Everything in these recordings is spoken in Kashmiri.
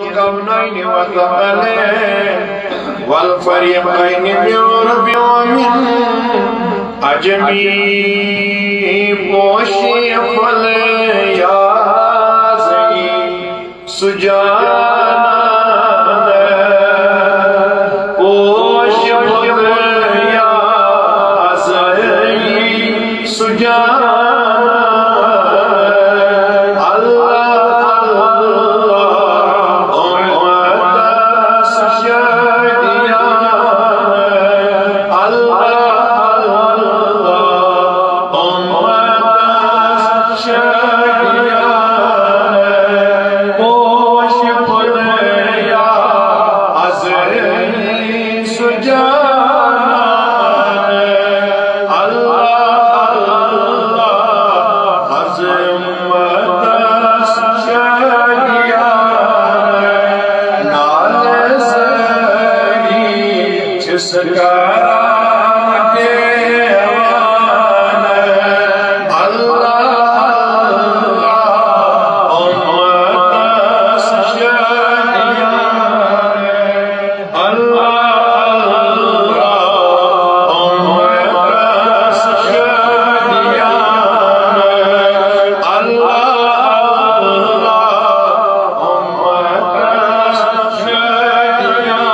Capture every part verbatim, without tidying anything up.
الكونين والثقلين والفريقين من رب ومن عجمي بوشي فليازي سجانا بوشي فليازي سجانا. الله، الله، أمة سجانا. الله، الله، أمة سجانا. بوشي فليازي سجانا. الله، الله، عظمت شاہیان، نال سری چس کران دیوان. اللہ، اللہ، امت شاہیان. اللہ، اللہ، امت شاہیان. اللہ، اللہ، امت شاہیان.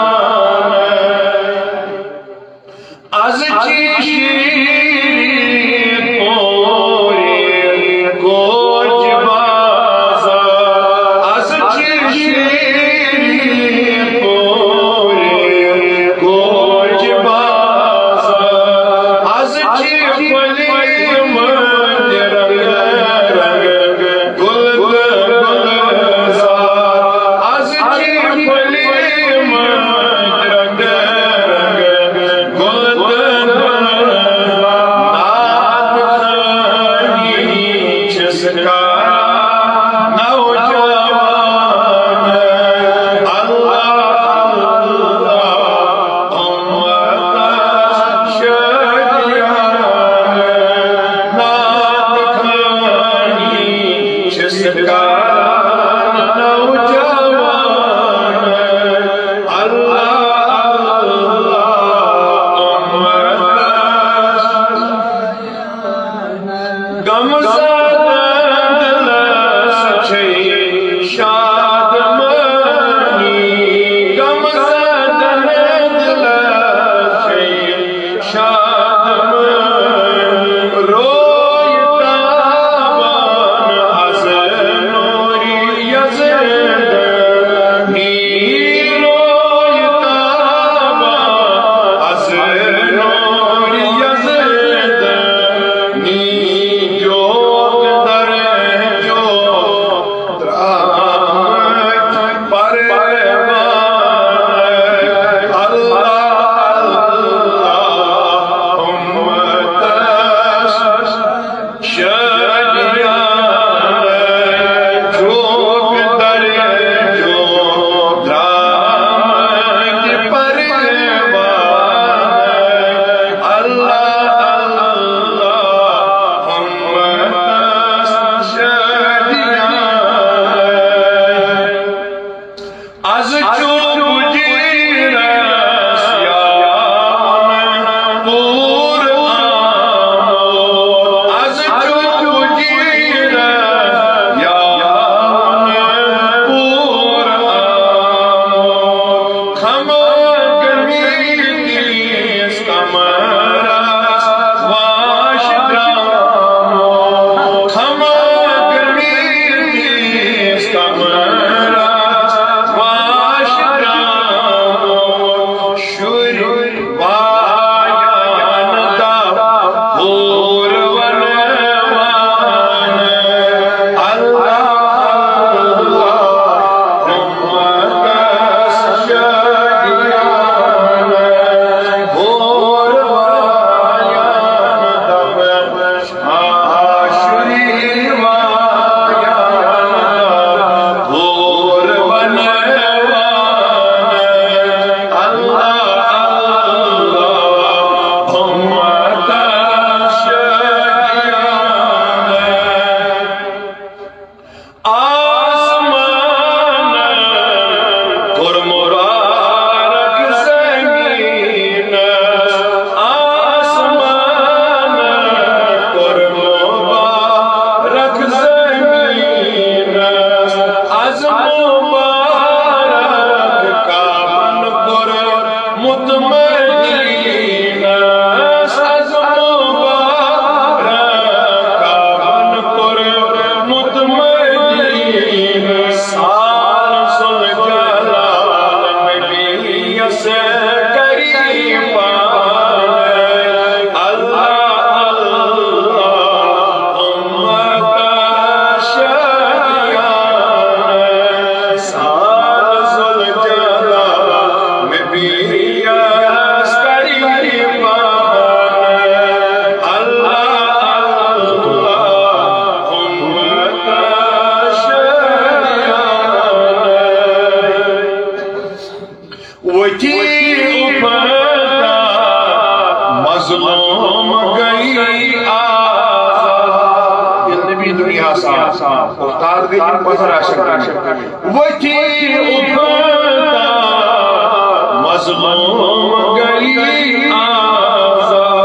مطمئن از مبارکان پر مطمئن، سال ذوالجلال میں بھی یس کری پان۔ اللہ اللہ، امت شریان، سال ذوالجلال میں بھی یس کری پان۔ اللہ اللہ، امت شریان۔ وتی امتا مظلوم گئی آزاد۔ ییٚلہِ نبی دُنیاہس آو، اُستاد گٔے یِم پتھر آسن گٔمٕتۍ۔ وتی امتا مظلوم گئی آزاد۔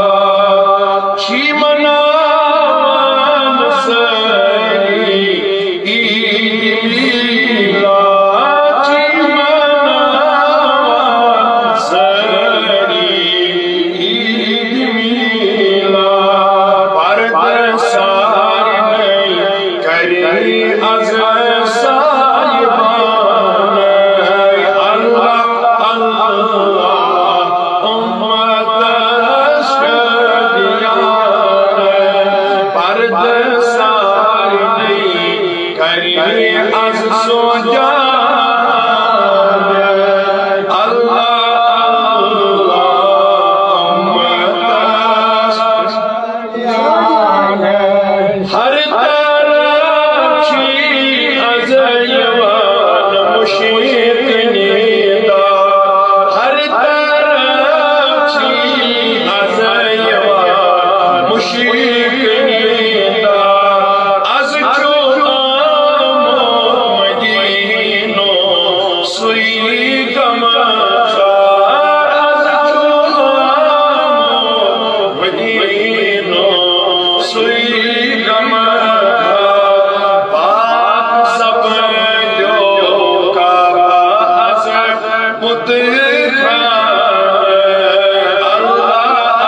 چی مناوان ساری عید میلاد، چی مناوان ساری عید میلاد۔ پردٕ سارنٕے کری از سایبان۔ اللہ اللہ، امت شریان۔ پردٕ سارنٕے کری از سوجان۔ اللہ اللہ، امت ہر طرف چھی از یوان مشرق نیدا، ہر طرف چھی از یوان مشرق نیدا۔ از چو آمو مدینو سوی غمخوار، از چو آمو مدینو سوی غمخوار۔ پاک سپدیو کعبہ از بت خانہ۔ اللہ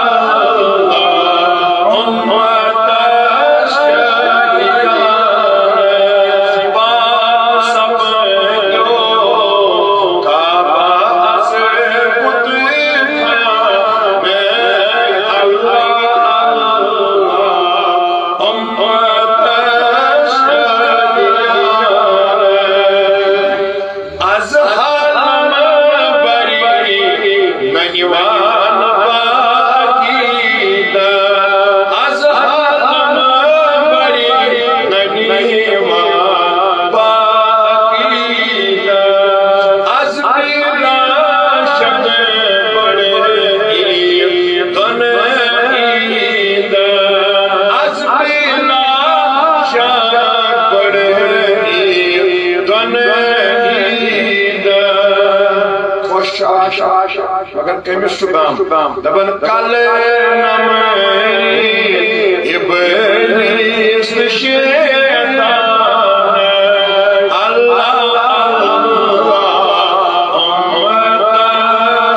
اللہ، امت شریان۔ پاک سپدیو کعبہ از بت خانہ۔ اللہ اللہ، امت شریان۔ از حلم بری ننیوان باقی دا، از حلم بری ننیوان باقی دا۔ از پیلاشن بڑ عید غن عید، از پیلاشن بڑ عید غن عید۔ خوش آش آش، مگر کٔمِس چھُ غم؟ دَپان کَلہٕ نَمٲری ابلیس تہٕ شیطان۔ اللہ اللہ، امت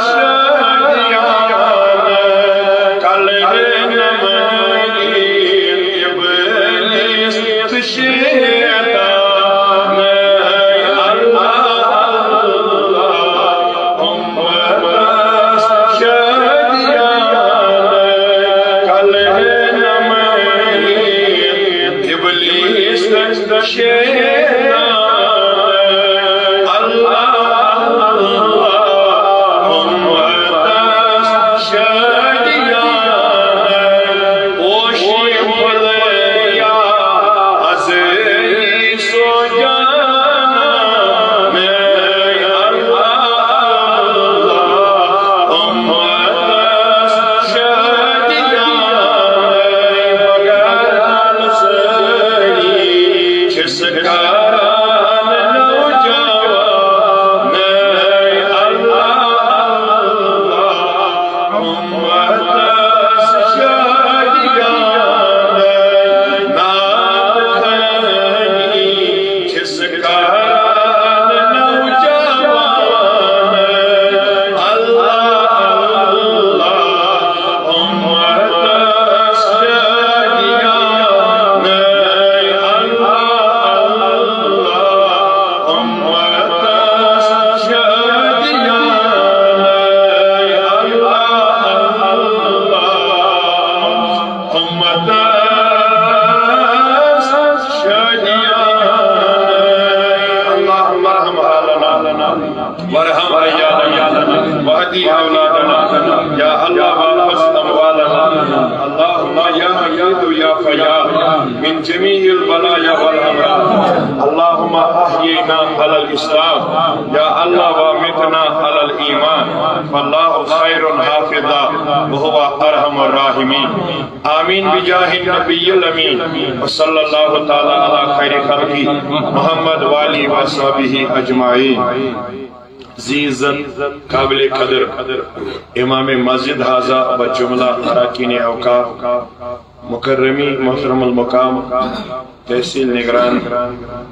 شریان۔ کَلہٕ نَمٲری ابلیس تہٕ شیطان۔ اللہ اللہ، امت شریان۔ کَلہٕ نَمٲری ابلیس وارحم عيالنا واهد أولادنا. يا الله، واحفظ أموالنا. اللهم يا حفيظ يا فياض من جميع البلايا والأمراض. اللهم أحينا على الإسلام. يا الله، وأمتنا على الإيمان. فالله خير حافظا وهو أرحم الراحمين. آمين بجاه النبي الأمين. وصلى الله تعالى على خير خلقه محمد وآله وصحبه أجمعين. عزیزن قابل قدر امام مسجد هذا و جملہ اراکین اوقاف، مکرمی محترم المقام تحصیل نگران،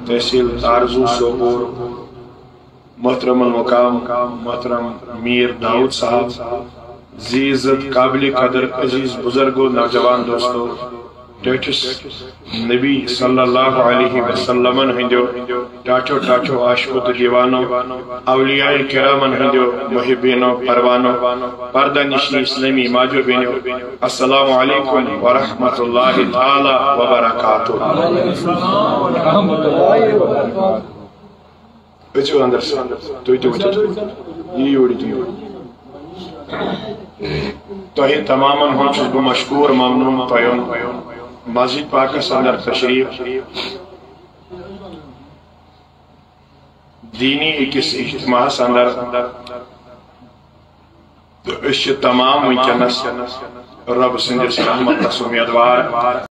تحصیل تارزو سوپور، محترم المقام محترم میر داؤد صاحب، عزیز قابل قدر عزیز بزرگو، نوجوان دوستو، ٹٲٹھِس نبی صلی اللہ علیہ وسلمن ہٕنٛدیو ٹاٹھو ٹاٹھو عاشقو تہٕ دیوانو، اولیاء کرامن ہٕنٛدیو محبینو پروانو، پردہ نشین اسلامی ماجو بیٚنیو، السلام علیکم ورحمۃ اللہ تعالی وبرکاتہ۔ أژِو اندر سا، تُہۍ تہِ ؤتھِو، یہِ یورٕ تہِ یورٕ۔ تۄہہِ تمامن ہُنٛد چھُس بہٕ مشکوٗر ممنوٗن، تۄہہِ اوٚن مسجد پاکس اندر تشریف۔ دیٖنی أکِس اجتماعس اندر، تہٕ أسۍ چھِ تمام وٕنکیٚنس رۄب سٕنٛدِس رحمتس اُمیدوار۔